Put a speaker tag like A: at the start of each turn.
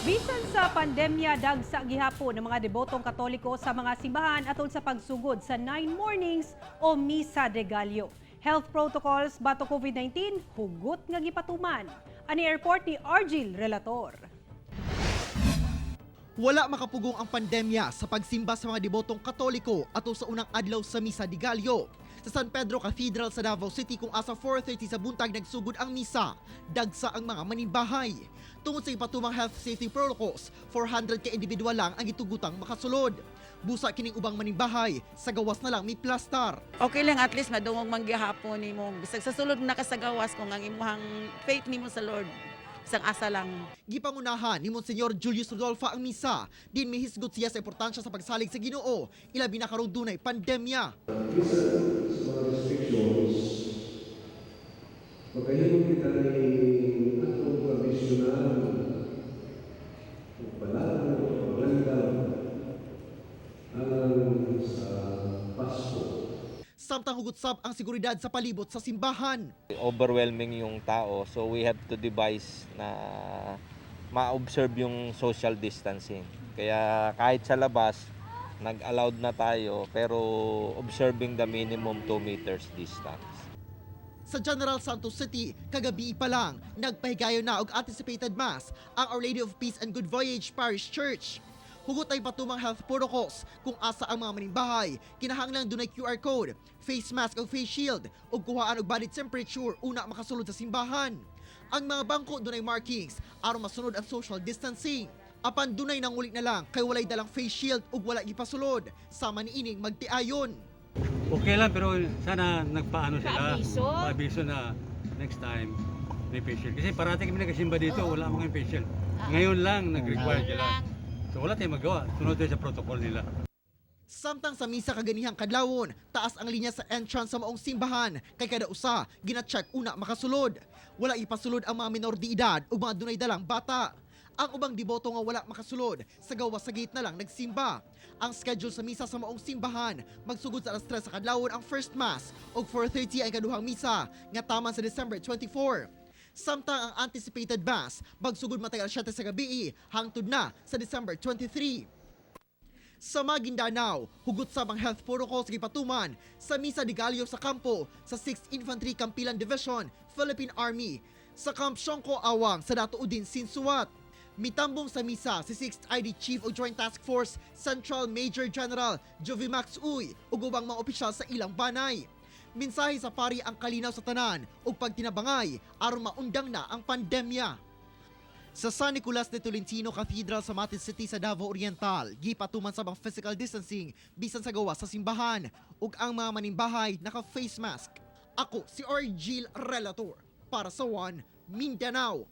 A: Bisan sa pandemya, dagsa gihapon ng mga debotong Katoliko sa mga simbahan atol sa pagsugod sa Nine Mornings o Misa de Gallo. Health protocols batok COVID-19 hugot nga gipatuman. Ani report ni Argil Relator.
B: Wala makapugong ang pandemya sa pagsimba sa mga debotong Katoliko atol sa unang adlaw sa Misa de Gallo. Sa San Pedro Cathedral sa Davao City, kung asa 4:30 sa buntag nagsugod ang misa, dagsa ang mga manimbahay. Tungod sa ipatumang health safety protocols, 400 ka individual lang ang gitugutang makasulod. Busa kining ubang manimbahay, sa gawas na lang mi-plastar.
C: Okay lang, at least madungog man gihapon nimo. Bisag sa sulod na ka sa gawas, kung ang imuhang faith nimo sa Lord, bisag asa lang.
B: Gipangunahan ni Monsignor Julius Rodolfa ang misa. Din mihisgot siya sa importansya sa pagsalig sa Ginoo, ilabi na karong dunay pandemya.
D: Bisan sa mga restrictions, magkahimo kita ni atong tradisyonal ug balaan magandang alang sa Pasko.
B: Samtang hugot sab ang seguridad sa palibot sa simbahan.
E: Overwhelming yung tao, so we have to devise na ma-observe yung social distancing. Kaya kahit sa labas, nag-allowed na tayo, pero observing the minimum 2 meters distance.
B: Sa General Santos City, kagabi pa lang, nagpahigayon na og anticipated mass ang Our Lady of Peace and Good Voyage Parish Church. Hugot ay patumang health protocols kung asa ang mga manimbahay, kinahanglang dunay QR code, face mask o face shield, ug kuhaan og body temperature una makasulod sa simbahan. Ang mga bangko dunay markings aron masunod ang social distancing. Apan dunay nanguli na lang kay walay dalang face shield ug wala gipasulod, sama niining magtiayon.
F: Okay lang, pero sana nagpaano sila.
G: Paabiso?
F: Paabiso na next time may face shield. Kasi parati kami nagkasimba dito, wala mga face shield. Ngayon lang nag-require
G: Ngayon
F: sila.
G: lang.
F: So wala tayong magawa. Sunod tayo sa protocol nila.
B: Samtang sa misa kaganihang kadlawon, taas ang linya sa entrance sa maong simbahan kay kada usa gina-check una makasulod. Wala ipasulod ang mga minor de edad ug mga dunay dalang bata. Ang ubang deboto nga wala makasulod, sa gawas sa gate na lang nagsimba. Ang schedule sa misa sa maong simbahan, magsugod sa alas 3 sa kadlawon ang first mass ug 4:30 ang kaduhang misa nga taman sa December 24. Samtang ang anticipated mass magsugod matag alas 7 sa gabi hangtod na sa December 23. Sa Maguindanao, hugot sa ang health protocols gipatuman sa Misa de Gallo sa kampo sa 6th Infantry Campilan Division, Philippine Army, sa Camp Siongco Awang sa Datu Odin Sinsuat. Mitambong sa misa si 6th ID Chief of Joint Task Force Central Major General Jovimax Uy ug ubang mga opisyal sa ilang banay. Mensahe sa pari ang kalinaw sa tanan ug pagtinabangay aron maundang na ang pandemya. Sa San Nicolas de Tolentino Cathedral sa Mati City sa Davao Oriental, gipatuman sa bang physical distancing bisan sa gawas sa simbahan ug ang mga manimbahay naka face mask. Ako si Argil Relator para sa One Mindanao.